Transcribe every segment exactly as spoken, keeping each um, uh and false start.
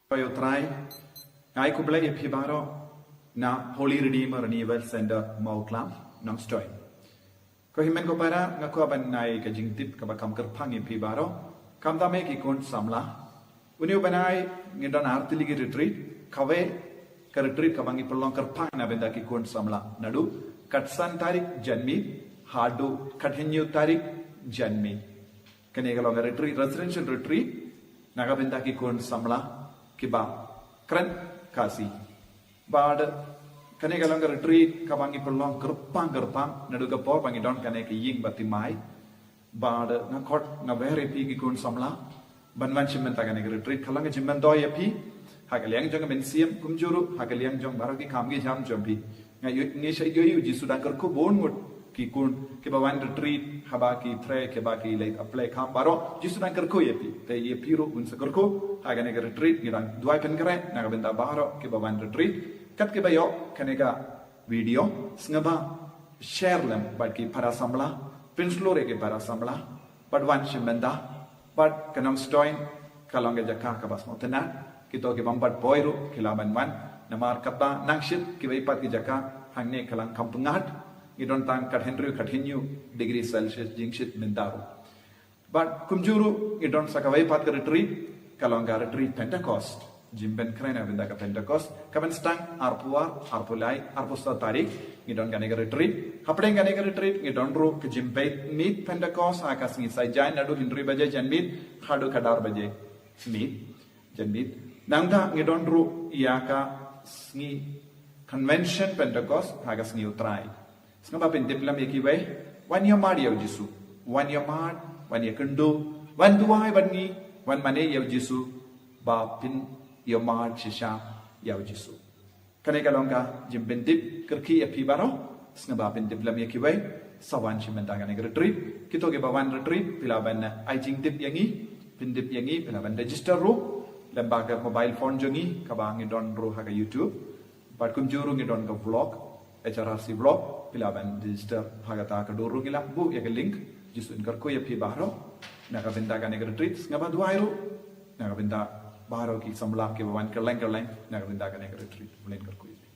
Ko ïa u Trai, nga ai khublei ïa phi baroh na Holy Redeemer Renewal Center Mawklam, Nongstoiñ. Ko hynmen ko para, nga kwah ban ai ka jingtip kaba kham kyrpang ïa phi baroh. Khamtam ïa ki khun samla. Une u bnai ngi don ar tylli ki retreat, kawei ka retreat kaba ngi pynlong kyrpang na bynta ki khun samla. Naduh ka san tarik janmiet haduh ka hynñiew tarik janmiet. Kane ka long ka retreat, residential retreat, na ka bynta ki khun samla kiba kren Khasi. Bad kane ka long ka retreat kaba ngi pynlong kyrpang kyrpang, naduh ka por ba ngi don kane ka ïing ba thymmai. Bad nga khot, nga wer ïa phi ki khun samla ban wan shim bynta kane ka retreat, ka long ka jingmyntoi ïa phi ha ka liang jong ka mynsiem, kumjuh ruh ha ka liang jong baroh ki kam ki jam jong phi. Nga ïohi, ngi sa ïohi u Jisu dang kyrkhu bun ngut ki khun kiba wan retreat, haba ki trei, kiba ki leit apply kam baroh, Jisu dang kyrkhu ïa phi. Te ïa phi ruh un sa kyrkhu ha kane ka retreat. Ngi dang duwai pynkhreh na ka bynta baroh kiba wan retreat. Kat kiba ïoh kane ka video, sngewbha share lem bad ki para samla, pynshlur ïa ki para samla, bad wan shim bynta. Bad ka Nongstoiñ ka long ka jaka kaba sngewtynnat, kito ki bym pat poi ruh ki lah ban wan. Namar kata nangshit kiwei pat ki jaka hangne ka long kham pyngngad, ngi don tang ka hynriew ka hynñiew degree Celsius jingshit mynta ruh. Bad kumjuh ruh ngi don sa kawei pat ka retreat, ka long ka retreat Pentecost. Jingpynkhreh na bynta ka Pentecost, ka ban sdang arphew ar, arphew lai, arphew saw tarik, ngi don kane ka retreat. Hapdeng kane ka retreat ngi don ruh ka jingpeit miet Pentecost ha ka sngi Saitjaiñ, naduh hynriew baje janmiet haduh ka ar baje miet janmiet. Nangta ngi don ruh ïa ka sngi convention Pentecost ha ka sngi u Trai. Sngewbha pyntip lem ïa kiwei, wan ïa mad ïa u Jisu, wan ïa mad, wan ïa kynduh, wan duwai bad ngi, wan mane ïa u Jisu, ba phin ïa mad shisha ïa u Jisu. Kane ka long ka jingpyntip kyrkieh ïa phi baroh, sngewbha pyntip lem ïa kiwei, sa wan shim bynta kane ka retreat. Kito kiba wan retreat, phi lah ban ai jingtip ïa ngi, pyntip ïa ngi, phi lah ban register ruh lem bad ka mobile phone jong ngi, kaba ngi don ruh ha ka YouTube. Bad kumjuh ruh ngi don ka vlog, H R R C vlog, phi lah ban register ha kata ka dur ruh, ngi lah buh ïa ka link. Jisu un kyrkhu ïa phi baroh na ka bynta kane ka retreat. Sngewbha duwai ruh na ka bynta baroh ki samla kiba wan kylleng kylleng na ka bynta kane ka retreat. Mlien kyrkhu ïa phi.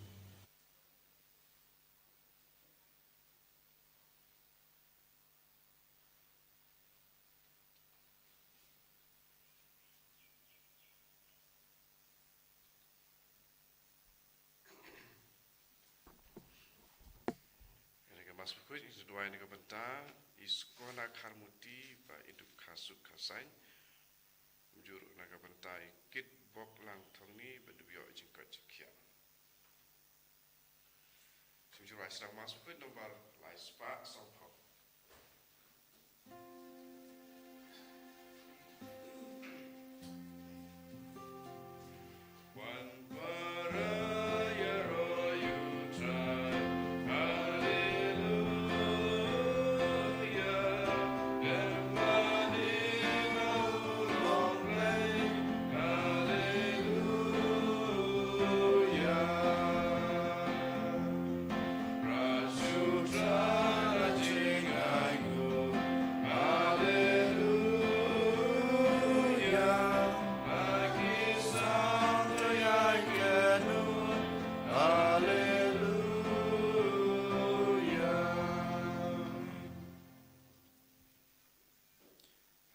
Kane ka Mass Bakhuid ngi duwai na ka bynta i Skona Kharmuti bad i Dukha Suk Kharsaiñ. Kumjuh ruh na ka bynta i Kitbok Langthongni bad u ïoh jingkoit jingkhiah. Sngewbha sdang Mass Bakhuid nombar lai spah sawphew.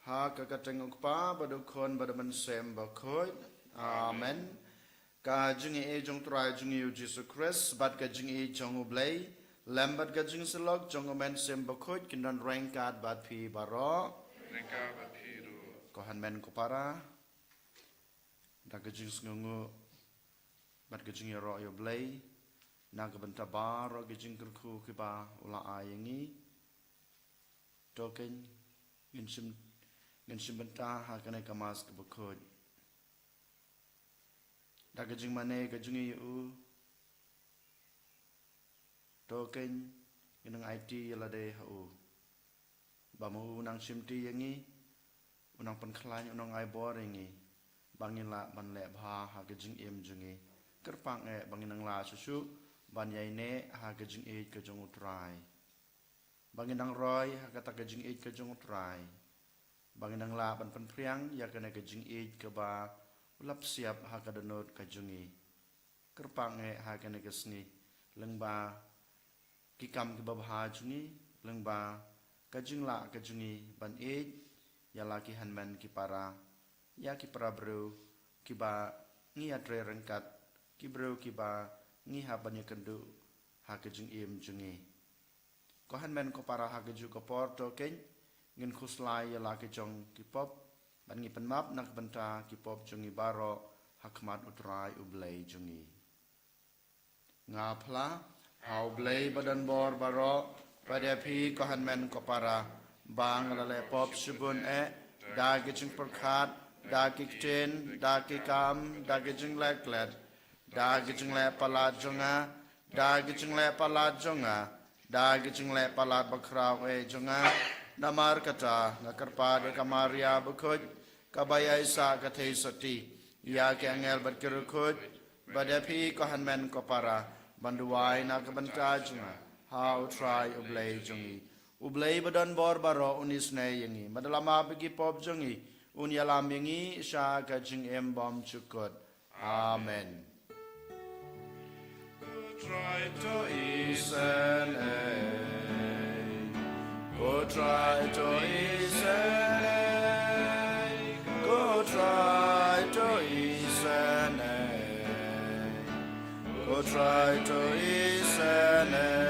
Ha ka kyrteng u Kpa bad u Khun bad u Mynsiem Bakhuid. Amen. Ka jingïeit jong u Trai jong ngi u Jisu Khrist bad ka jingïeit jong u Blei lem bad ka jingsyllok jong u Mynsiem Bakhuid kin don ryngkat bad phi baroh. Ryngkat bad phi ruh. Ko hynmen ko para, da ka jingsngewnguh bad ka jingïaroh ïa u Blei na ka bynta baroh ki jingkyrkhu kiba u la ai ïa ngi. To keiñ ngin shim, ngin shim bynta ha kane ka Mass kaba khuid. Da ka jingmane ka jong ngi ïa u, to keiñ ngin nang aiti ïa lade ha u. Ba ma u nang shimti ïa ngi, u nang pynkhlaiñ, u nang ai bor ïa ngi, ba ngin lah ban leh bha ha ka jingim jong ngi. Kyrpang eh ba ngin nang lah shuh shuh ban ïaineh ha ka jingïeit ka jong u Trai. Ba ngin nang roi ha kata ka jingïeit ka jong u Trai. Ba ngin nang lah ban pynphriang ïa kane ka jingïeit kaba u la psiap ha ka dohnud ka jong ngi. Kyrpang eh ha kane ka sngi lyngba ki kam kiba bha jong ngi, lyngba ka jinglah ka jong ngi ban ïeit ïa la ki hynmen ki para, ïa ki para briew kiba ngi ïatrei ryngkat, ki briew kiba ngi hap ban ïakynduh ha ka jingim jong ngi. Ko hynmen ko para, ha kajuh ka por to keiñ ngin khuslai ïa la ki jong ki pop, bad ngi pynmap na ka bynta ki pop jong ngi baroh ha khmat U Trai U Blei jong ngi. Nga phla ha U Blei ba don bor baroh, bad ïa phi ko hynmen ko para, ba nga la leh pop shibun eh, da ki jingpyrkhat, da ki ktien, da ki kam, da ki jingleh klet, da ki jingleh palat jong nga, da ki jingleh palat jong nga, da ki jingleh palat bakhraw eh jong nga. Namar kata nga kyrpad ïa ka Maria bakhuid, kaba ïaisah ka thei sotti, ïa ki angel bad ki riewkhuid, bad ïa phi ko hynmen ko para, ban duwai na ka bynta jong nga ha U Trai U Blei jong ngi. U Blei ba don bor baroh un isynei ïa ngi, bad da la map ïa ki pop jong ngi un ïalam ïa ngi sha ka jingim bymjukut. Amen. Ko Trai to isynei, ko Trai to isynei, ko Trai to isynei, ko Trai to isynei,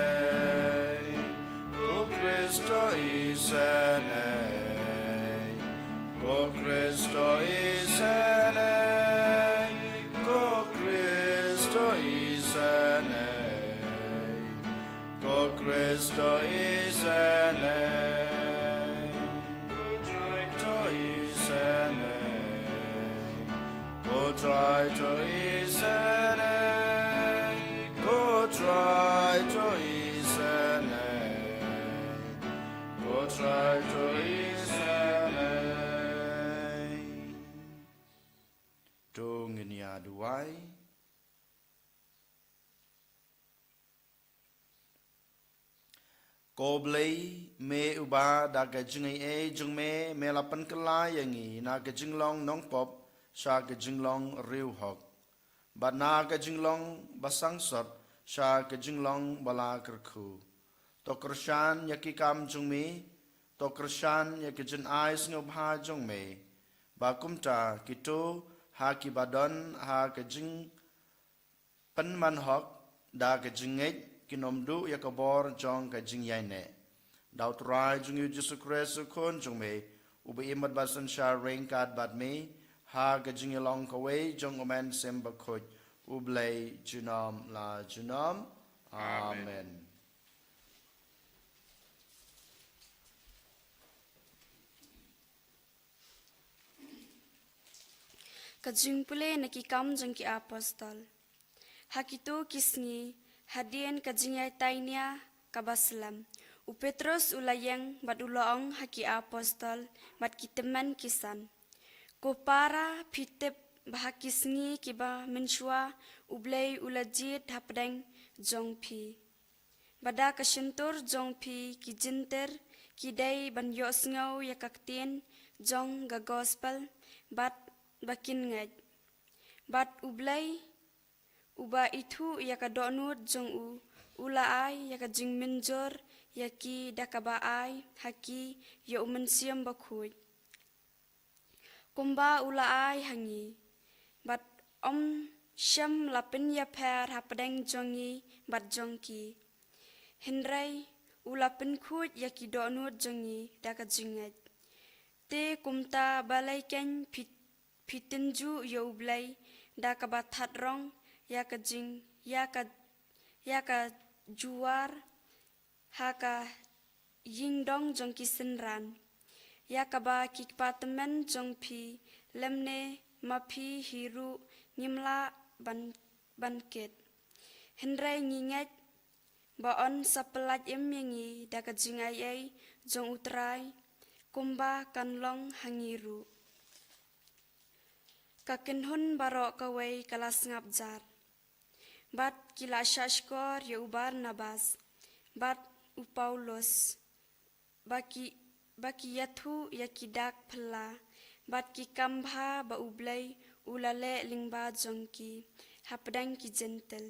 ko Khrist to isynei, ko Khrist to isynei, ko Khrist to isynei, ko Khrist to isynei, ko Trai to isynei, ko Trai to isynei, ko Trai to isynei, ko Trai to isynei. To ngin ïa duwai. Ko Blei, me uba da ka jingaiei jong me, me la pynkylla ïa ngi na ka jinglong nongpop sha ka jinglong riewhok, bad na ka jinglong basangsot sha ka jinglong ba la kyrkhu. To kyrshan ïa ki kam jong me, to kyrshan ïa ka jingai sngewbha jong me, ba kumta kito ha kiba don ha ka jing pynman hok da ka jingngeit kin ym duh ïa ka bor jong ka jingïaineh. Da U Trai jong ngi U Jisu Khrist U Khun jong me, uba im bad ba synshar ryngkat bad me ha ka jingïalong kawei jong U Mynsiem Bakhuid, U Blei junom la junom. Amen. Amen. Ka jingpule na Ki Kam jong ki Apostol. Ha kito ki sngi, hadien ka jingïatai nia kaba slem, u Petros u la ïeng bad u la ong ha ki apostol bad ki tymmen ki san, "Ko para, phi tip ba ha ki sngi kiba mynshuwa U Blei u la jied hapdeng jong phi, ba da ka shyntur jong phi ki jyntir ki dei ban ïohsngew ïa ka ktien jong ka gospel, bad ba kin ngeit. Bad U Blei, uba ithuh ïa ka dohnud jong u, u la ai ïa ka jingmynjur ïa ki da kaba ai ha ki ïa U Mynsiem Bakhuid, kumba u la ai ha ngi. Bad ym shym la pynïapher hapdeng jong ngi bad jong ki, hynrei u la pynkhuid ïa ki dohnud jong ngi da ka jingngeit. Te kumta balei keiñ phi, phi tynjuh ïa U Blei da kaba thad rong ïa ka jing, ïa ka, ïa ka juar ha ka ïingdong jong ki synran, ïa kaba ki kpa tymmen jong phi, lymne ma phi hi ruh, ngim lah ban, ban kit? Hynrei ngi ngeit ba yn sa pyllait im ïa ngi da ka jingaiei jong U Trai, kumba kan long ha ngi ruh." Ka kynhun baroh kawei ka la sngap jar, bad ki la shah shkor ïa u Barnabas bad u Paulus, ba ki, ba ki ïathuh ïa ki dak phylla bad ki kam bha ba U Blei u la leh lyngba jong ki hapdeng ki Jentil.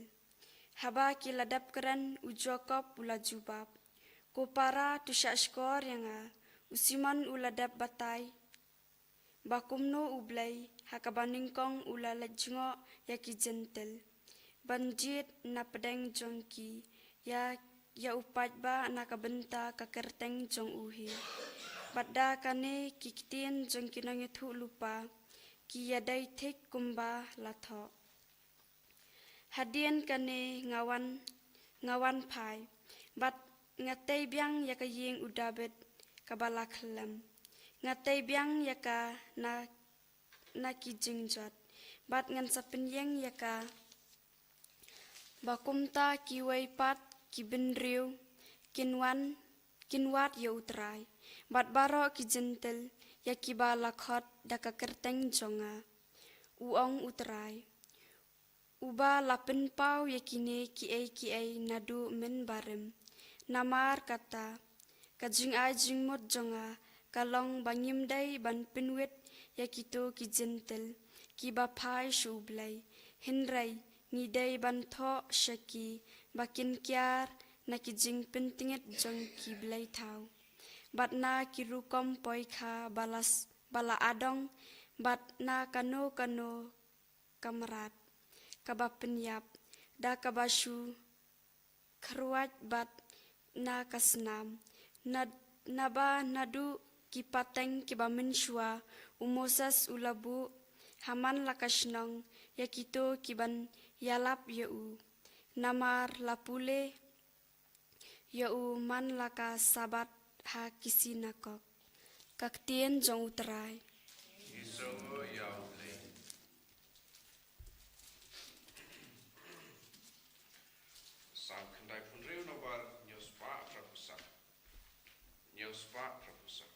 Haba ki la dep kren, u Jakob u la jubab, "Ko para, to shahshkor ïa nga." U Simon u la dep batai ba kumno U Blei ha kaba nyngkong u la leit jngoh ïa ki Jentil ban jied na pdeng jong ki ïa, ïa u paidbah na ka bynta ka kyrteng jong u hi. Bad da kane ki ktien jong ki nongïathuhlypa ki ïadei thik kumba la thoh. Hadien kane nga wan, nga wan phai, bad nga tei biang ïa ka ïing u Dabid kaba la khyllem. Nga tei biang ïa ka na, na ki jingjot, bad ngan sa pynïeng ïa ka ba kumta kiwei pat ki bynriew kin wan, kin wad ïa U Trai, bad baroh ki Jentil ïa kiba la khot da ka kyrteng jong nga, u ong U Trai, uba la pynpaw ïa kine kiei kiei naduh mynbarim. Namar kata, ka jingai jingmut jong nga ka long ba ngim dei ban pynwit ïa kito ki Jentil kiba phai sha U Blei, hynrei ngi dei ban thoh sha ki ba kin kiar na ki jingpyntngit jong ki blei thaw, bad na ki rukom poikha ba la s-, ba la adong, bad na kano kano ka mrad kaba pynïap da kaba shu kyrwat bad na ka snam. Na, naba naduh ki pateng kiba mynshuwa u Moses u la buh ha man la ka shnong ïa kito kiban ïalap ïa u. Namar la pule ïa u man la ka Sabbath ha ki sinakok. Ka ktien jong U Trai. Ngi sngew ïa U Blei. Salm khyndai phew hynriew, nombar hynñiew spah phra phew saw. Hynñiew spah phra phew saw.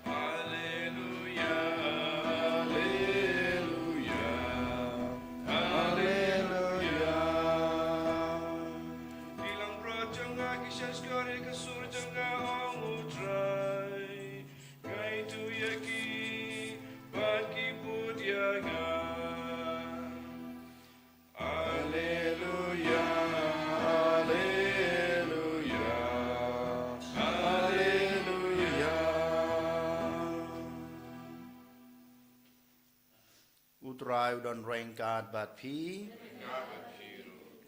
Alleluia, alleluia, alleluia. Ki langbrot jong nga ki shahshkor ïa ka sur jong nga, ong U Trai. Nga ïathuh ïa ki, bad ki bud ïa nga. Alleluia, alleluia, alleluia. U Trai u don ryngkat bad phi.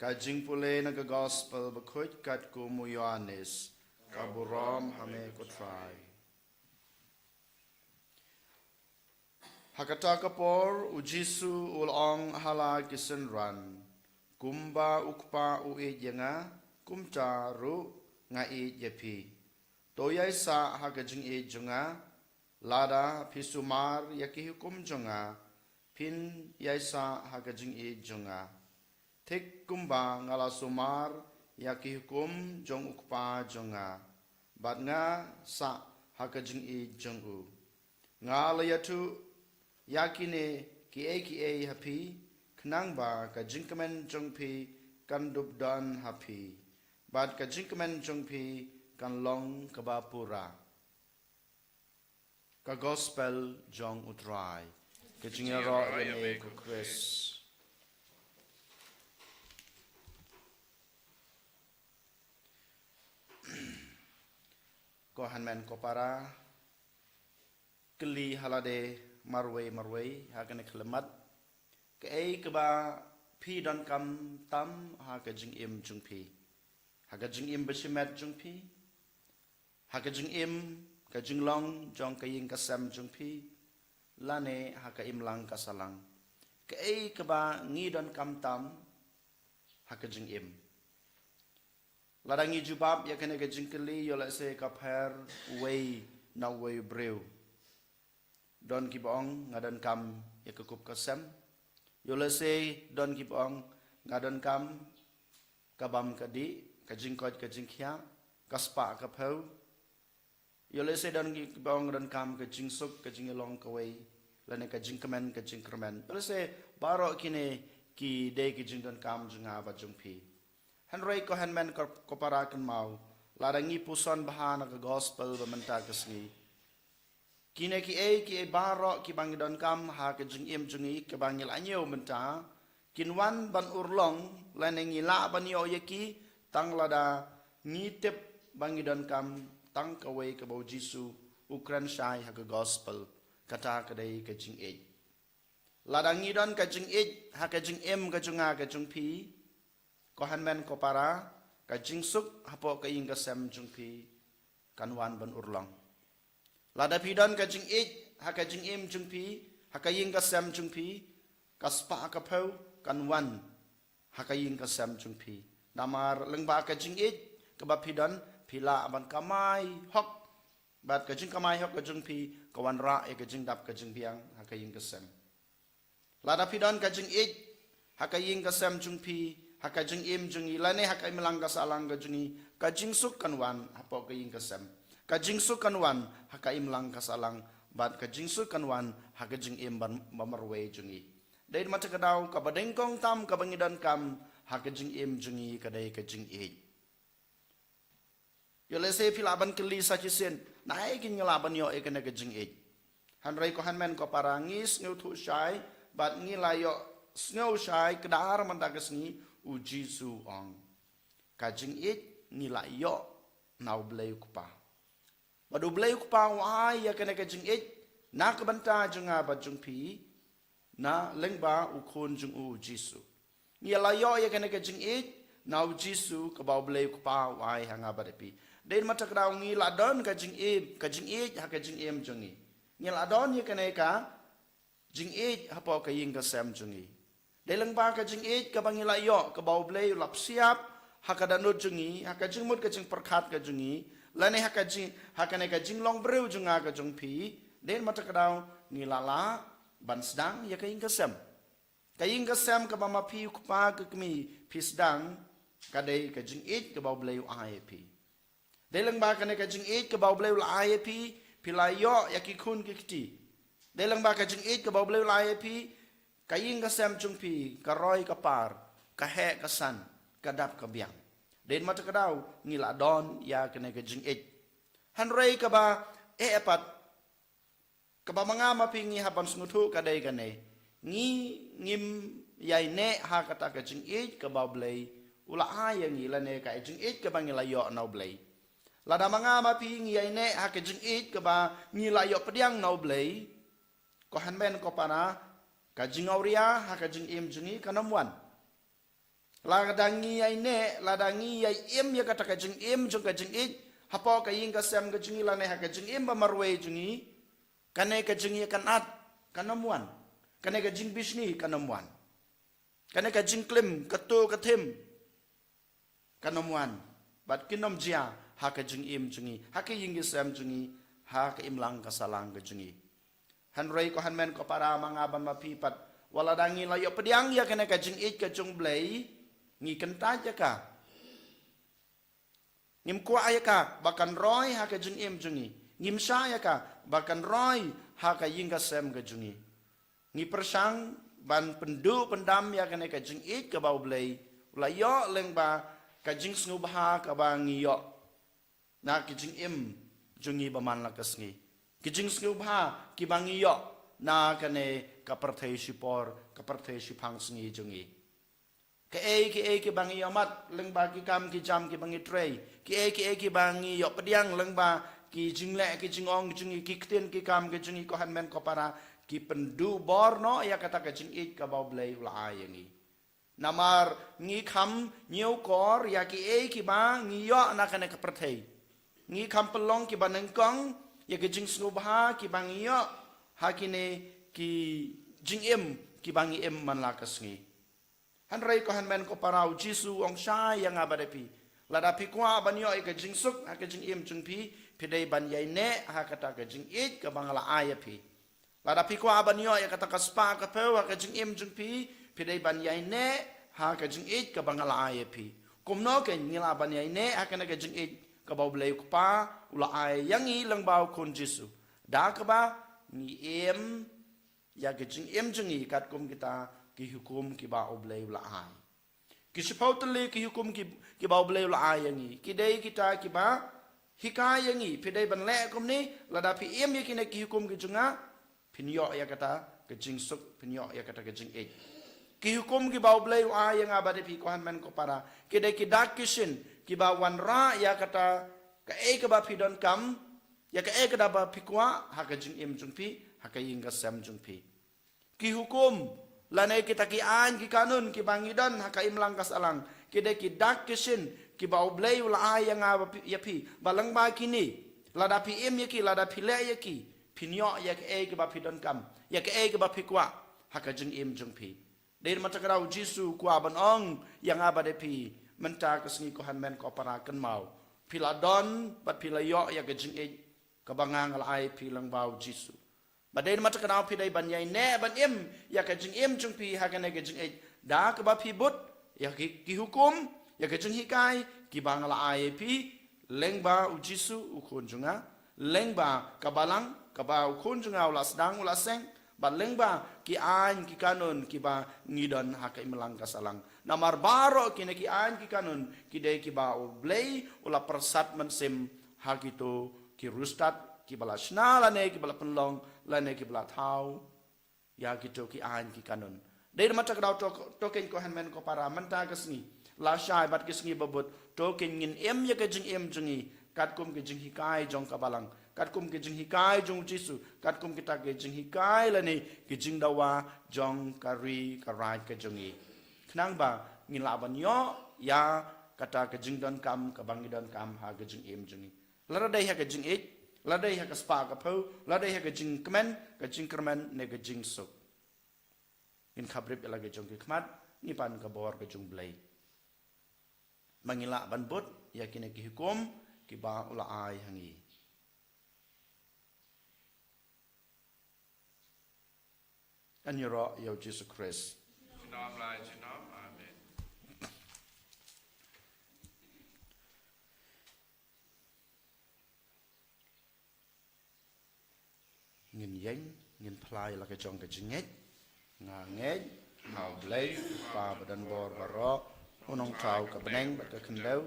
Ka jingpule na ka Gospel bakhuid katkum u Ïoannis. Ka burom ha me ko Trai. Ha kata ka por, u Jisu u la ong ha la ki synran, Kumba u Kpa u ïeit ïa nga, kumta ruh nga ïeit ïa phi. To ïaisah ha ka jingïeit jong nga. Lada phi sumar ïa ki hukum jong nga, phin ïaisah ha ka jingïeit jong nga, thik kumba nga la sumar ïa ki hukum jong u Kpa jong nga, bad nga sah ha ka jingïeit jong u. Nga la ïathuh ïa kine kiei kiei ha phi, khnang ba ka jingkmen jong phi kan dup don ha phi, bad ka jingkmen jong phi kan long kaba pura. Ka Gospel jong U Trai. Ka jingïaroh ïa me ko Khrist. Ko hynmen ko para, kylli ha lade marwei marwei ha kane ka khyllipmat, kaei kaba phi donkam tam ha ka jingim jong phi, ha ka jingim bashimet jong phi, ha ka jingim, ka jinglong jong ka ïing ka sem jong phi, lane ha ka imlang ka sahlang. Kaei kaba ngi donkam tam ha ka jingim. Lada ngi jubab ïa kane ka jingkylli, ïoh lehse ka pher uwei na uwei u briew. Don kiba ong nga donkam ïa ka kup ka sem. Ïoh lehse don kiba ong nga donkam ka bam ka dih, ka jingkoit ka jingkhiah, ka spah ka phew. Ïoh lehse don kiba ong nga donkam ka jingsuk, ka jingïalong kawei, lane ka jingkmen ka jingkyrmen. Ïoh lehse baroh kine ki dei ki jingdonkam jong nga bad jong phi. Hynrei ko hynmen ko, ko para, kynmaw, lada ngi puson bha na ka Gospel ba mynta ka sngi, kine kiei kiei baroh kiba ngi donkam ha ka jingim jong ngi kaba ngi la ñiew mynta, kin wan ban urlong, lane ngi lah ban ïoh ïa ki tang lada ngi tip ba ngi donkam tang kawei kaba U Jisu u kren shai ha ka Gospel, kata ka dei ka jingïeit. Lada ngi don ka jingïeit ha ka jingim ka jong nga ka jong phi, ko hynmen ko para, ka jingsuk hapoh ka ïing ka sem jong phi kan wan ban urlong. Lada phi don ka jingïeit ha ka jingim jong phi, ha ka ïing ka sem jong phi, ka spah ka phew kan wan ha ka ïing ka sem jong phi. Namar lyngba ka jingïeit kaba phi don, phi lah ban kamai hok, bad ka jingkamai hok ka jong phi ka wanrah ïa ka jingdap ka jingbiang ha ka ïing ka sem. Lada phi don ka jingïeit ha ka ïing ka sem jong phi, ha ka jingim jong ngi, lane ha ka imlang ka sahlang ka jong ngi, ka jingsuk kan wan hapoh ka ïing ka sem. Ka jingsuk kan wan ha ka imlang ka sahlang, bad ka jingsuk kan wan ha ka jingim ba, ba marwei jong ngi. Dei na kata ka daw kaba nyngkong tam kaba ngi donkam ha ka jingim jong ngi ka dei ka jingïeit. Ïoh lehse phi lah ban kylli sa shisien, naei kein nga lah ban ïoh ïa kane ka jingïeit. Hynrei ko hynmen ko para, ngi sngewthuh shai, bad ngi la ïoh sngew shai kdar mynta ka sngi, U Jisu u ong, ka jingïeit ngi la ïoh na U Blei U Kpa. Bad U Blei U Kpa u ai ïa kane ka jingïeit na ka bynta jong nga bad jong phi, na lyngba U Khun jong u, U Jisu. Ngi la ïoh ïa kane ka jingïeit na U Jisu kaba U Blei U Kpa u ai ha nga bad ha phi. Dei na kata ka daw ngi la don ka jingim, ka jingïeit ha ka jingim jong ngi. Ngi la don ïa kane ka jingïeit hapoh ka ïing ka sem jong ngi. Dei lyngba ka jingïeit kaba ngi la ïoh, kaba U Blei u la psiap ha ka dohnud jong ngi, ha ka jingmut ka jingpyrkhat ka jong ngi, lane ha ka jing, ha kane ka jinglong briew jong nga ka jong phi. Dei na kata ka daw ngi la lah ban sdang ïa ka ïing ka sem. Ka ïing ka sem kaba ma phi u kpa ka kmie phi sdang, ka dei ka jingïeit kaba U Blei u ai ïa phi. Dei lyngba kane ka jingïeit kaba U Blei u la ai ïa phi, phi la ïoh ïa ki khun ki kti. Dei lyngba ka jingïeit kaba U Blei u la ai ïa phi, ka ïing ka sem jong phi ka roi ka par, ka heh ka san, ka dap ka biang. Dei na kata ka daw ngi la don ïa kane ka jingïeit. Hynrei kaba eh pat, kaba ma nga ma phi ngi hap ban sngewthuh ka dei kane. Ngi ngim ïaineh ha kata ka jingïeit kaba U Blei u la ai ïa ngi, lane ka jingïeit kaba ngi la ïoh na U Blei. Lada ma nga ma phi ngi ïaineh ha ka jingïeit kaba ngi la ïoh pdiang na U Blei, ko hynmen ko para, ka jingawria ha ka jingim jong ngi kan ym wan. Lada ngi ïaineh, lada ngi ïaim ïa kata ka jingim jong ka jingïeit hapoh ka ïing ka sem ka jong ngi, lane ha ka jingim ba marwei jong ngi, kane ka jingïakynad kan ym wan. Kane ka jingbishni kan ym wan. Kane ka jingklim, ka tu ka thim, kan ym wan, bad kin ym jia ha ka jingim jong ngi, ha ka ïing ka sem jong ngi, ha ka imlang ka sahlang ka jong ngi. Hynrei ko hynmen ko para, ma nga bad ma phi pat, wat la da ngi la ïoh pdiang ïa kane ka jingïeit ka jong U Blei, ngi kyntait ïa ka. Ngim kwah ïa ka ba kan roi ha ka jingim jong ngi. Ngim shah ïa ka ba kan roi ha ka ïing ka sem ka jong ngi. Ngi pyrshang ban pynduh pyndam ïa kane ka jingïeit kaba U Blei u la ïoh lyngba ka jingsngewbha kaba ngi ïoh na ka jingim jong ngi ba man la ka sngi. Ka jingsngewbha kiba ngi ïoh na kane ka pyrthei shipor, ka pyrthei shiphang sngi jong ngi. Kaei kaei kiba ngi ïohmat lyngba ki kam ki jam kiba ngi trei, kaei kaei kiba ngi ïoh pdiang lyngba ki jingleh ki jingong jong ngi, ki ktien ki kam ki jong ngi, ko hynmen ko para, ki pynduh bor noh ïa kata ka jingïeit kaba U Blei u la ai ïa ngi. Namar ngi kham ñiewkor ïa kiei kiba ngi ïoh na kane ka pyrthei. Ngi kham pynlong kiba nyngkong ïa ki jingsngewbha kiba ngi ïoh ha kine ki jingim kiba ngi im man la ka sngi. Hynrei ko hynmen ko para, U Jisu u ong shai ïa nga bad ïa phi. Lada phi kwah ban ïoh ïa ka jingsuk ha ka jingim jong phi, phi dei ban ïaineh ha kata ka jingïeit kaba nga la ai ïa phi. Lada phi kwah ban ïoh ïa kata ka spah ka phew ha ka jingim jong phi, phi dei ban ïaineh ha ka jingïeit kaba nga la ai ïa phi. Kumno kein ngi lah ban ïaineh ha kane ka jingïeit kaba U Blei U Kpa u la ai ïa ngi lyngba U Khun Jisu? Da kaba ngi im ïa ka jingim jong ngi katkum kita ki hukum kiba U Blei u la ai. Ki shiphew tylli ki hukum ki, kiba U Blei u la ai ïa ngi, ki dei kita kiba hikai ïa ngi, phi dei ban leh kumne, lada phi im ïa kine ki hukum ki jong nga, phin ïoh ïa kata ka jingsuk, phin ïoh ïa kata ka jingïeit. Ki hukum kiba U Blei u ai ïa nga bad ïa phi, ko hynmen ko para, ki dei ki dak ki shin kiba wanrah ïa kata kaei kaba phi donkam, ïa kaei kaba phi kwah ha ka jingim jong phi, ha ka ïing ka sem jong phi. Ki hukum lane kita ki aiñ ki kanun kiba ngi don ha ka imlang ka sahlang, ki dei ki dak ki shin kiba U Blei u la ai ïa nga bad ïa phi, ba lyngba kine, lada phi im ïa ki, lada phi leh ïa ki, phin ïoh ïa kaei kaba phi donkam, ïa kaei kaba phi kwah ha ka jingim jong phi. Dei na kata ka daw U Jisu u kwah ban ong ïa nga bad ïa phi mynta ka sngi, ko hynmen ko para, kynmaw, phi la don bad phi la ïoh ïa ka jingïeit kaba nga nga la ai ïa phi lyngba U Jisu. Bad dei na kata ka daw phi dei ban ïaineh ban im ïa ka jingim jong phi ha kane ka jingïeit da kaba phi bud ïa ki, ki hukum, ïa ka jinghikai kiba nga la ai ïa phi lyngba U Jisu U Khun jong nga, lyngba ka balang kaba U Khun jong nga u la sdang, u la seng, bad lyngba ki aiñ ki kanun kiba ngi don ha ka imlang ka sahlang. Namar baroh kine ki aiñ ki kanun ki dei kiba U Blei u la pyrsad mynsiem ha kito ki riewstad kiba la shna lane kiba la pynlong lane kiba la thaw ïa kito ki aiñ ki kanun. Dei na kata ka daw to, to kein, ko hynmen ko para, mynta ka sngi, lashai bad ki sngi ba bud, to kein ngin im ïa ka jingim jong ngi katkum ka jinghikai jong ka balang, katkum ka jinghikai jong U Jisu, katkum kita ka jinghikai lane ka jingdawa jong ka ri ka raij ka jong ngi, khnang ba ngin lah ban ïoh ïa kata ka jingdonkam kaba ngi donkam ha ka jingim jong ngi. Lada dei ha ka jingïeit, lada dei ha ka spah ka phew, lada dei ha ka jingkmen, ka jingkyrmen ne ka jingsuk. Ngin khaprip ïa la ka jong ki khmat, ngi pan ka bor ka jong U Blei, ba ngin lah ban bud ïa kine ki hukum kiba u la ai ha ngi. Ngan ïaroh ïa U Jisu Khrist. Junom la junom. Amen. Ngin ïeng, ngin phla ïa la ka jong ka jingngeit. Nga ngeit ha U Blei, U Kpa ba don bor baroh, U Nongthaw ka bneng bad ka khyndew,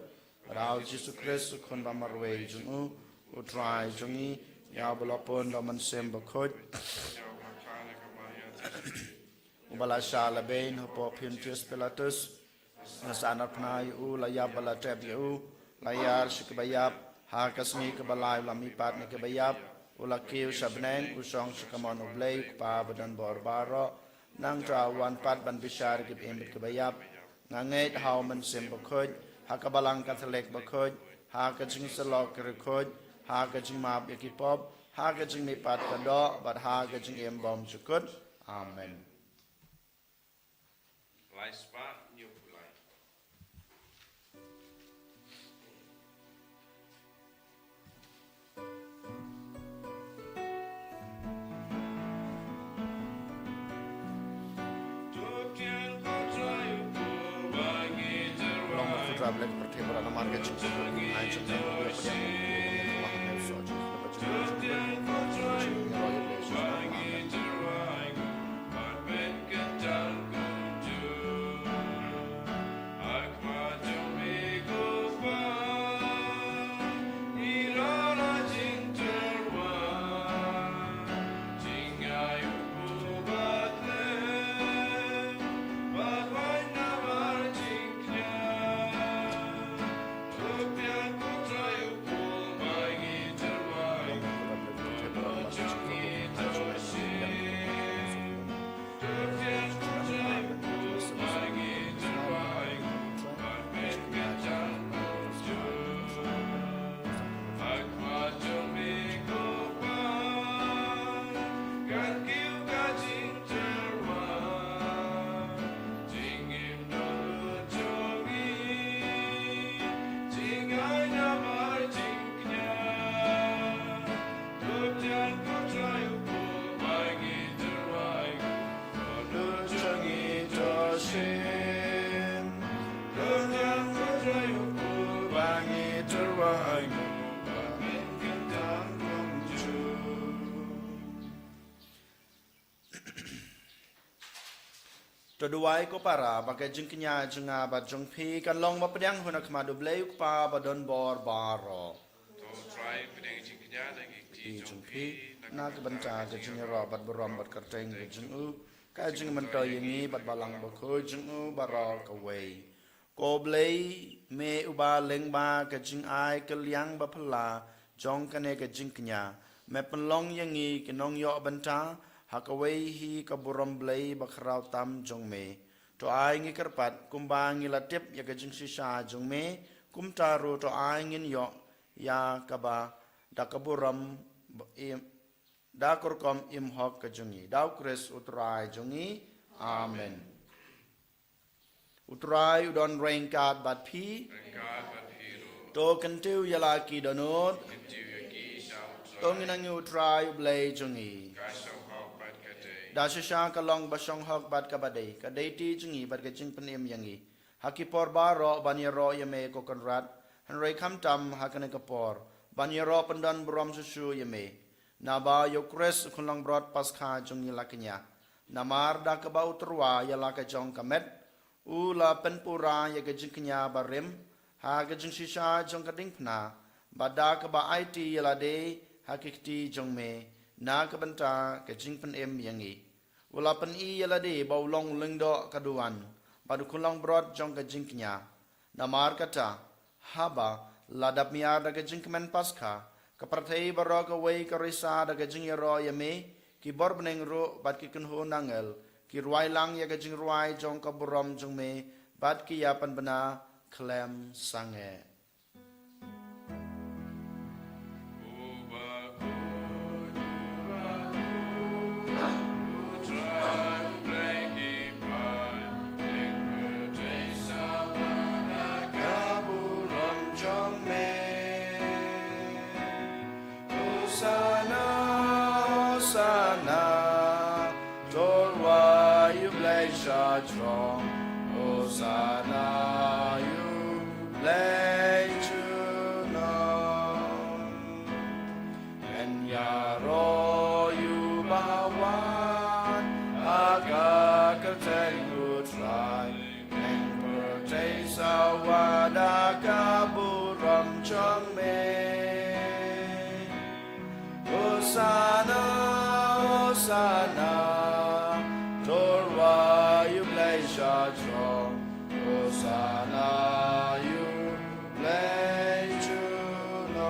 bad ha U Jisu Khrist, U Khun ba marwei jong U, U Trai jong ngi, ïa uba la pun da U Mynsiem Bakhuid, uba la shah lehbeiñ hapoh Pontius Pilatus, la sahnarphna ïa U, la ïap bad la tep ïa U, la ïar sha kiba ïap, ha ka sngi kaba lai U la mihpat na kiba ïap, U la kiew sha bneng, U shong sha kamon U Blei U Kpa ba don bor baroh. Nangta U wan pat ban bishar ïa kiba im bad kiba ïap. Nga ngeit ha U Mynsiem Bakhuid, ha ka Balang Katholik bakhuid, ha ka jingsyllok ki riewkhuid, ha ka jingmap ïa ki pop, ha ka jingmihpat ka doh, bad ha ka jingim bymjukut. Amen. Ai spah hynñiewphew lai. Long ba phu Trai Blei ka pyrthei baroh namar ka jingkyrkhu, ai jingkyrkhu ïa ka pyrthei, ïa ka pyrthei, ïa ka pyrthei. To duwai ko para ba ka jingkñia jong nga bad jong phi kan long ba pdiang hun ha khmat U Blei U Kpa ba don bor baroh. To Trai pdiang jingkñia na ki kti jong phi na ka bynta ka jingïaroh bad burom bad kyrteng ka jong u, ka jingmyntoi ïa ngi bad Balang Bakhuid jong u baroh kawei. Ko Blei, me uba lyngba ka jingai kylliang ba phylla jong kane ka jingkñia, me pynlong ïa ngi ki nongïoh bynta ha kawei hi ka burom Blei ba khraw tam jong me. To ai ngi kyrpad kumba ngi la tip ïa ka jingshisha jong me, kumta ruh to ai ngin ïoh ïa kaba da ka burom ba im, da ka rukom im hok ka jong ngi. Da U Khrist U Trai jong ngi. Amen. U Trai u don ryngkat bad phi. Ryngkat bad phi ruh. To kyntiew ïa la ki dohnud. Kyntiew ïa ki sha U Trai. To ngin nang ïa U Trai U Blei jong ngi. Ka shong hok bad ka dei. Da shisha ka long ba shong hok bad kaba dei, ka dei ti jong ngi bad ka jingpynim ïa ngi ha ki por baroh ban ïaroh ïa me ko Kynrad, hynrei khamtam ha kane ka por ban ïaroh pyndon burom shuh shuh ïa me. Naba ïa U Khrist U Khunlangbrot Paskha jong ngi la kñia. Namar da kaba u tyrwa ïa la ka jong ka met, u la pynpura ïa ka jingkñia barim ha ka jingshisha jong ka diengphna, bad da kaba aiti ïa lade ha ki kti jong me na ka bynta ka jingpynim ïa ngi. U la pyni ïa lade ba u long u lyngdoh ka duwan bad u khunlangbrot jong ka jingkñia. Namar kata, haba la dap miar da ka jingkmen Paskha, ka pyrthei baroh kawei ka risa da ka jingïaroh ïa me, ki bor bneng ruh bad ki kynhun angel ki rwai lang ïa ka jingrwai jong ka burom jong me bad ki ïa pynbna khlem sangeh. Hosana, Hosana, to rwai ïa U Blei sha jrong. Hosana ïa U Blei junom. Ngan ïaroh ïa u ba wan ha ka kyrteng U Trai. Ngan pyrthei sawa da ka burom jong me. Hosana, Hosana, to rwai ïa U Blei sha jrong. Hosana ïa U Blei junom.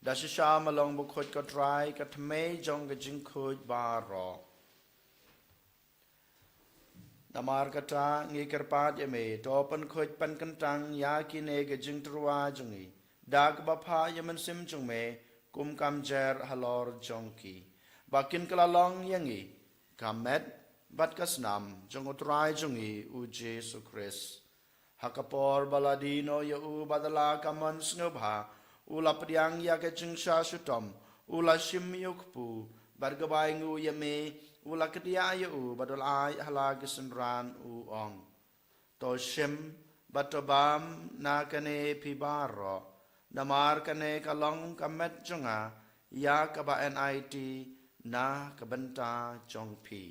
Da shisha ma long bakhuid ko Trai, ka thymmei jong ka jingkhuid baroh. Namar kata ngi kyrpad ïa me, to pynkhuid pynkyntang ïa kine ki jingtyrwa jong ngi da kaba phah ïa u Mynsiem jong me kum ka mjer halor jong ki, ba kin kylla long ïa ngi ka met bad ka snam jong U Trai jong ngi U Jisu Khrist. Ha ka por ba la die noh ïa u bad da la ka mon sngewbha, u la pdiang ïa ka jingshah shitom, u la shim ïa u kpu, bad ka bai nguh ïa me, u la kdiah ïa u bad u la ai ha la ki synran, u ong: To shim bad to bam na kane phi baroh, namar kane ka long ka met jong nga, ïa kaba yn aiti na ka bynta jong phi.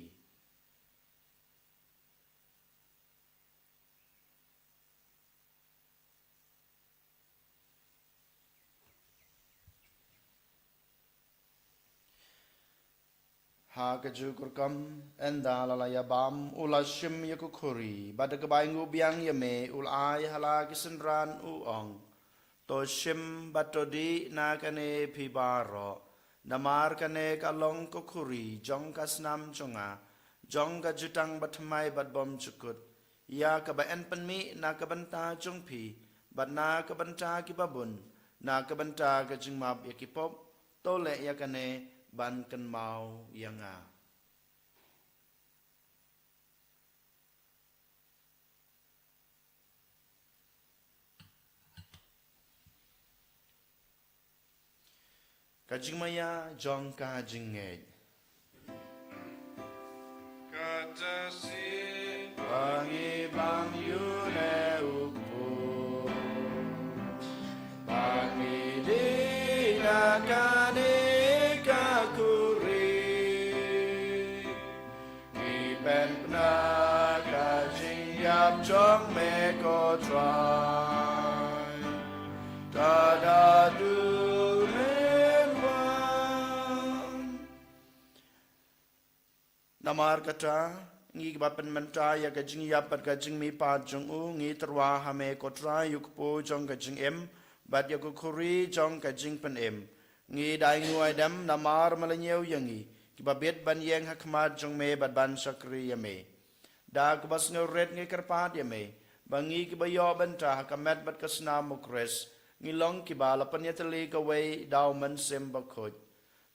Ha kajuh ka rukom, ynda la la ïa bam, u la shim ïa ka khuri, bad da ka bai nguh biang ïa me, u la ai ha la ki synran, u ong: To shim bad to dih na kane phi baroh, namar kane ka long ka khuri jong ka snam jong nga, jong ka jutang bathymmai bad bymjukut, ïa kaba yn pynmih na ka bynta jong phi bad na ka bynta kiba bun, na ka bynta ka jingmap ïa ki pop. To leh ïa kane ban kynmaw ïa nga. Ka jingmaïa jong ka jingngeit. Kata sien ba ngi bam ïa une u kpu, ba ngi dih na kane ka khuri, ngi pynbna ka jingïap jong me, ko Trai, tad haduh men wan. Namar kata, ngi kiba pynmynta ïa ka jingïap bad ka jingmihpat jong u, ngi tyrwa ha me, ko Trai, ïa u kpu jong ka jingim bad ïa ka khuri jong ka jingpynim. Ngi dei nguh ai dem namar me la ñiew ïa ngi, kiba bit ban ïeng ha khmat jong me bad ban shakri ïa me. Da kaba sngewrit ngi kyrpad ïa me, ba ngi kiba ïoh bynta ha ka met bad ka snam u Khrist, ngi long kiba la pynïatylli kawei da u Mynsiem Bakhuid.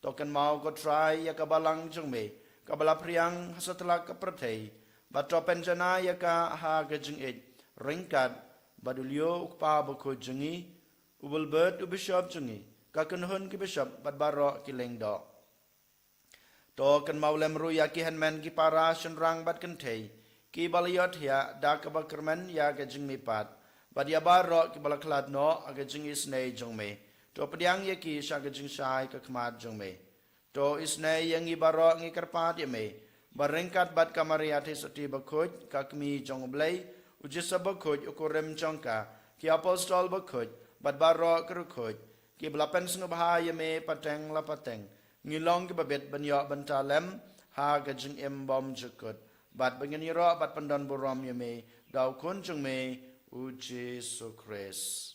To kynmaw, ko Trai, ïa ka balang jong me, kaba la phriang ha satlak ka pyrthei, bad to pynjanai ïa ka ha ka jingïeit, ryngkat bad u Leo u Kpa Bakhuid jong ngi, u Bulbert u Bishop jong ngi, ka kynhun ki bishop bad baroh ki lyngdoh. To kynmaw lem ruh ïa ki hynmen ki para shynrang bad kynthei, kiba la ïohthiah da kaba kyrmen ïa ka jingmihpat, bad ïa baroh kiba la khlad noh ha ka jingisynei jong me. To pdiang ïa ki sha ka jingshai ka khmat jong me. To isynei ïa ngi baroh, ngi kyrpad ïa me, ba ryngkat bad ka Maria Theisotti Bakhuid, ka Kmie jong U Blei, u Joseph Bakhuid u kurim jong ka, ki apostol bakhuid, bad baroh ki riewkhuid, kiba la pynsngewbha ïa me pateng la pateng, ngi long kiba bit ban ïoh bynta lem ha ka jingim bymjukut, bad ba ngin ïaroh bad pyndonburom ïa me da u Khun jong me, u Jisu Khrist.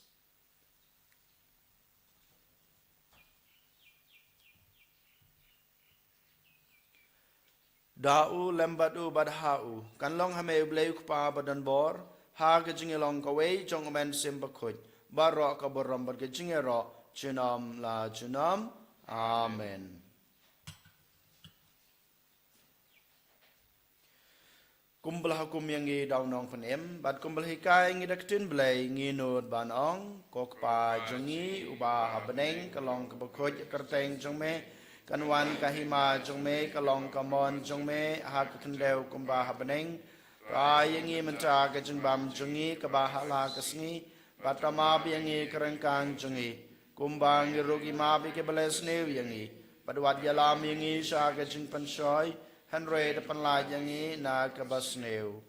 Da u, lem bad u, bad ha u, kan long ha me U Blei U Kpa badonbor, ha ka jingïalong kawei jong U Mynsiem Bakhuid, baroh ka burom bad ka jingïaroh junom la junom. Amen. Kumba la hukum ïa ngi da u Nongpynim, bad kumba la hikai ngi da ka ktien Blei, ngi nud ban ong: Ko Kpa jong ngi uba ha bneng, ka long kaba khuid ka kyrteng jong me, kan wan ka hima jong me, ka long ka mon jong me ha ka khyndew kumba ha bneng. To ai ïa ngi mynta ka jingbam jong ngi kaba ha la ka sngi, bad to map ïa ngi ka ryngkang jong ngi, kumba ngi ruh ngi map ïa kiba leh sniew ïa ngi, bad wat ïalam ïa ngi sha ka jingpynshoi, hynrei to pynlait ïa ngi na kaba sniew.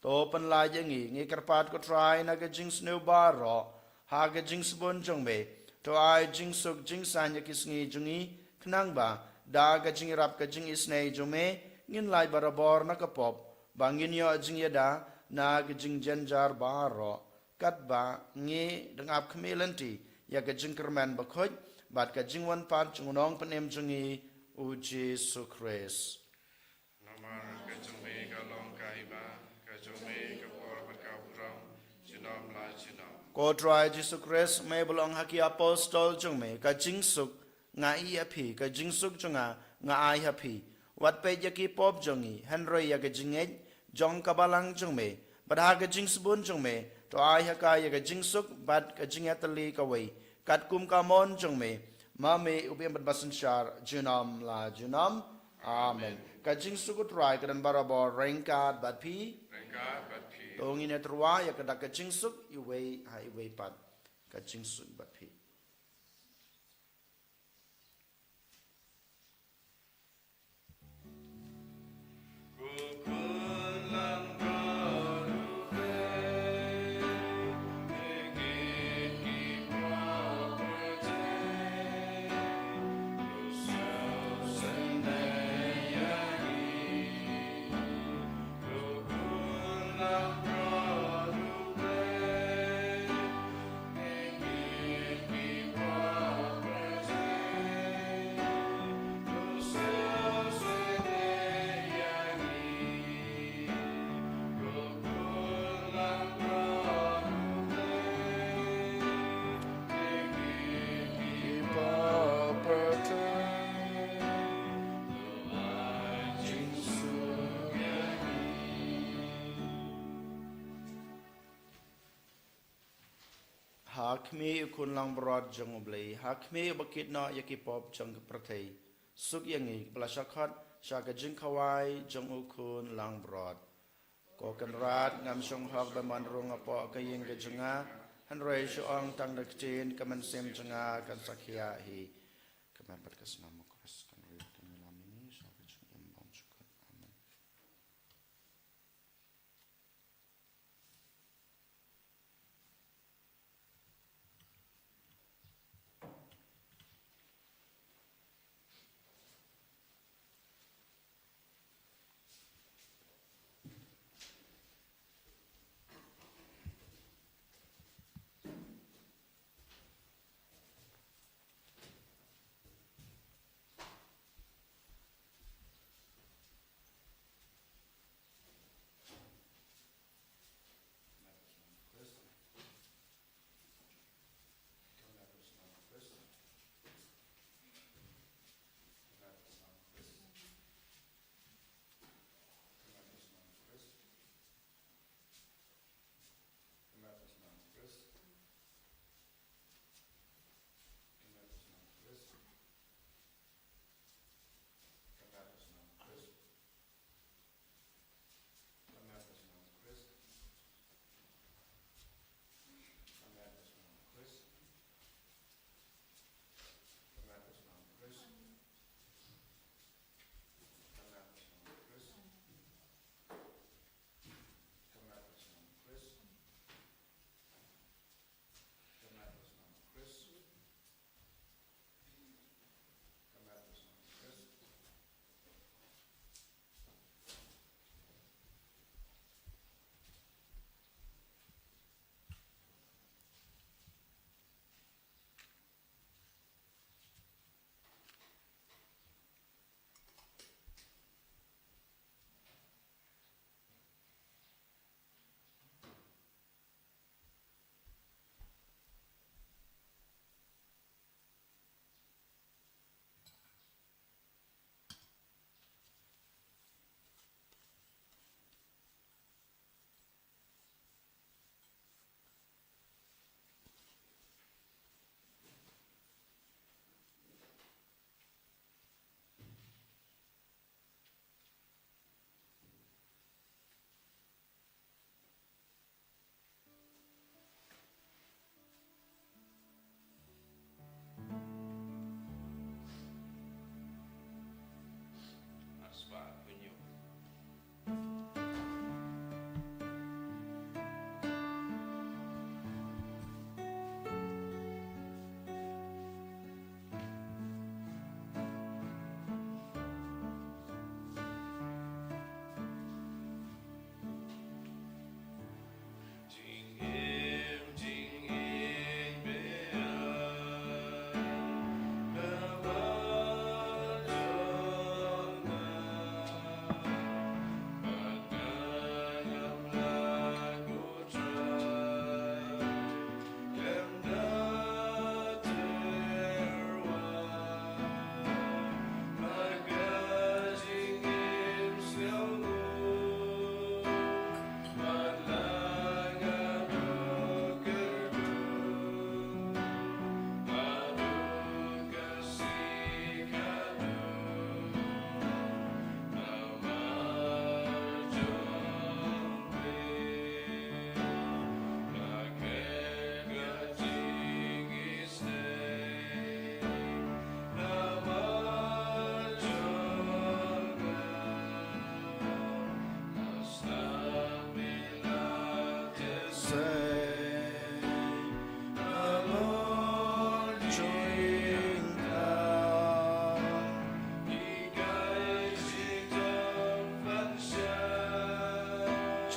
To pynlait ïa ngi, ngi kyrpad, ko Trai, na ka jingsniew baroh, ha ka jingsbun jong me. To ai jingsuk jingsaiñ ïa ki sngi jong ngi, khnang ba da ka jingïarap ka jingisynei jong me, ngin lait barabor na ka pop, ba ngin ïoh jingïada na ka jingjynjar baroh, katba ngi dang ap khmih lynti ïa ka jingkyrmen bakhuid bad ka jingwan pat jong u Nongpynim jong ngi, u Jisu Khrist. Namar ka jong me ka long ka hima, ka jong me ka por bad ka burom, junom la junom. Ko Trai Jisu Khrist, me ba la ong ha ki apostol jong me: Ka jingsuk nga ïeh ïa phi, ka jingsuk jong nga nga ai ha phi. Wat peit ïa ki pop jong ngi, hynrei ïa ka jingngeit jong ka balang jong me, bad ha ka jingsbun jong me, to ai ha ka ïa ka jingsuk bad ka jingïatylli kawei, katkum ka mon jong me, ma me u ba ïeit bad basynshar junom la junom. Amen. Ka jingsuk U Trai ka don barabor ryngkat bad phi. Ryngkat bad phi. To ngin ïatyrwa ïa ka dak ka jingsuk iwei ha iwei pat. Ka jingsuk bad phi. Ha khmih U Khun langbrot jong U Blei, ha khmih uba kit noh ïa ki pop jong ka pyrthei, suk ïa ngi kiba la shah khot sha ka jingkhawai jong U Khun langbrot. Ko Kynrad, ngam shong hok ban wan rung hapoh ka ïing ka jong nga, hynrei shu ong tang da ka ktien ka mynsiem jong nga kan sa khiah hi. Ka met bad ka snam U Khrist kan rit ïa ngi lem ïa ngi sha ka jingim bymjukut. Amen.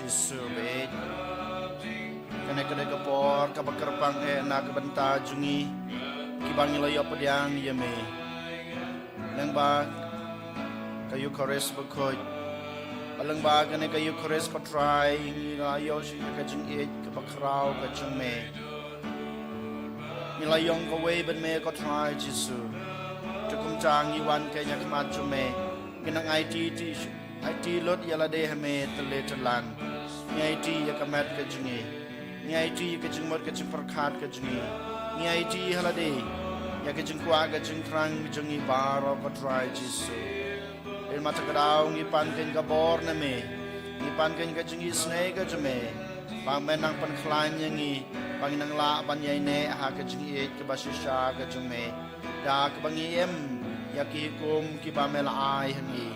Jisu bad kane ka dei ka por kaba kyrpang eh na ka bynta jong ngi kiba ngi la ïoh pdiang ïa me. Lyngba ka Eucharist bakhuid, lyngba kane ka Eucharist, ko Trai, ngi la ïoh sha ka jingïeit kaba khraw ka jong me. Ngi la ïong kawei bad me, ko Trai Jisu. Te kumta ngi wan keiñ ha khmat jong me, ngi nang aiti ti, aiti lut ïa lade ha me tylli tyllan. Ngi aiti ïa ka met ka jong ngi. Ngi aiti ïa ka jingmut ka jingpyrkhat ka jong ngi. Ngi aiti ha lade ïa ka jingkwah ka jingthrang jong ngi baroh, ko Trai Jisu. Dei namar kata ka daw ngi pan keiñ ka bor na me, ngi pan keiñ ka jingisynei ka jong me, ba me nang pynkhlaiñ ïa ngi, ba ngi nang lah ban ïaineh ha ka jingïeit kaba shisha ka jong me. Da kaba ngi im ïa ki hukum kiba me la ai ha ngi.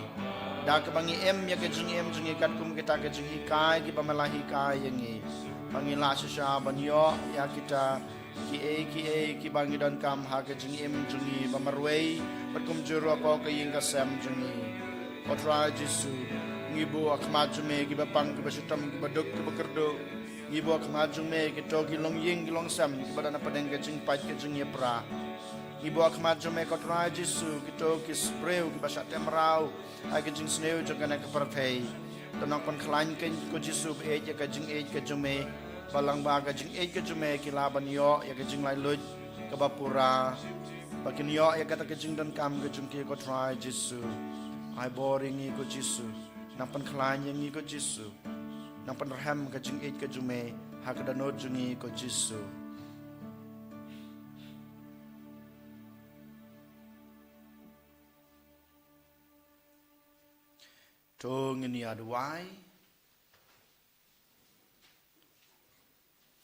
Da kaba ngi im ïa ka jingim jong ngi katkum kita ka jinghikai kiba me la hikai ïa ngi, ba ngi lah shisha ban ïoh ïa kita kiei kiei kiba ngi donkam ha ka jingim jong ngi ba marwei, bad kumjuh ruh ko ka ïing ka sem jong ngi. Ko Trai Jisu, ngi buh ha khmat jong me kiba pang, kiba shitom, kiba duk, kiba kyrduh. Ngi buh ha khmat jong me kito ki longïing ki longsem kiba don hapdeng ka jingpait ka jingïapra. Ngi buh ha khmat jong me, ko Trai Jisu, kito ki briew kiba shah teh mraw ha ka jingsniew jong kane ka pyrthei. To nang pynkhlaiñ keiñ, ko Jisu baieit, ïa ka jingïeit ka jong me, ba lyngba ka jingïeit ka jong me ki lah ban ïoh ïa ka jinglaitluid kaba pura, ba kin ïoh ïa kata ka jingdonkam ka jong ki, ko Trai Jisu. Ai bor ïa ngi, ko Jisu. Nang pynkhlaiñ ïa ngi, ko Jisu. Nang pynrhem ka jingïeit ka jong me ha ka dohnud jong ngi, ko Jisu. To ngin ïa duwai.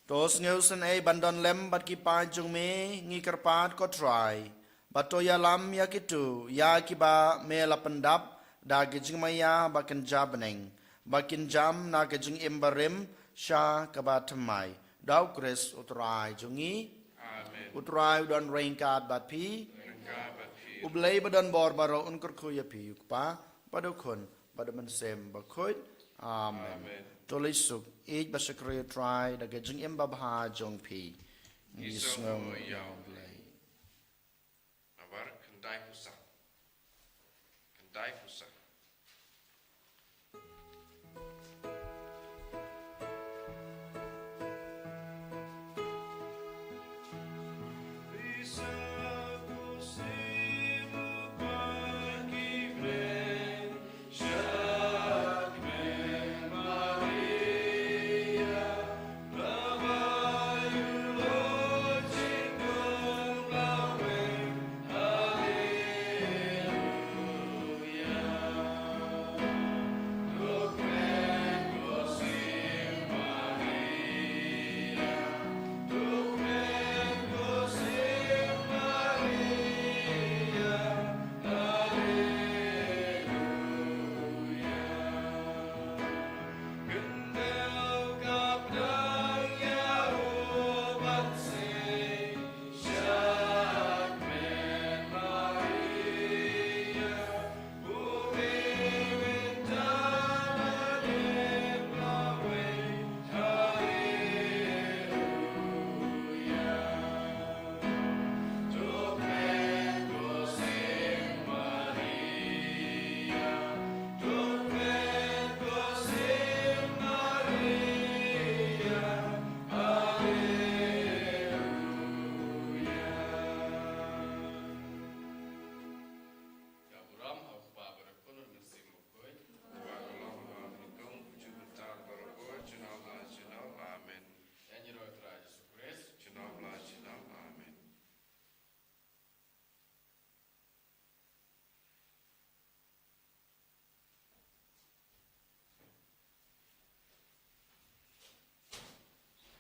To sngewsynei ban don lem bad ki paid jong me, ngi kyrpad, ko Trai, bad to ïalam ïa kito ïa kiba me la pyndap da ka jingmaïa, ba kin jia bneng, ba kin jam na ka jingim barim sha kaba thymmai. Da U Khrist U Trai jong ngi. Amen. U Trai u don ryngkat bad phi. Ryngkat bad phi. U Blei ba don bor baroh un kyrkhu ïa phi, U Kpa, bad U Khun, bad U Mynsiem Bakhuid. Amen. Amen. To leit suk, ïeit bad shakri U Trai da ka jingim babha jong phi. Ngi sngew ïa U Blei. Nabar khyndai phew san. Khyndai phew san.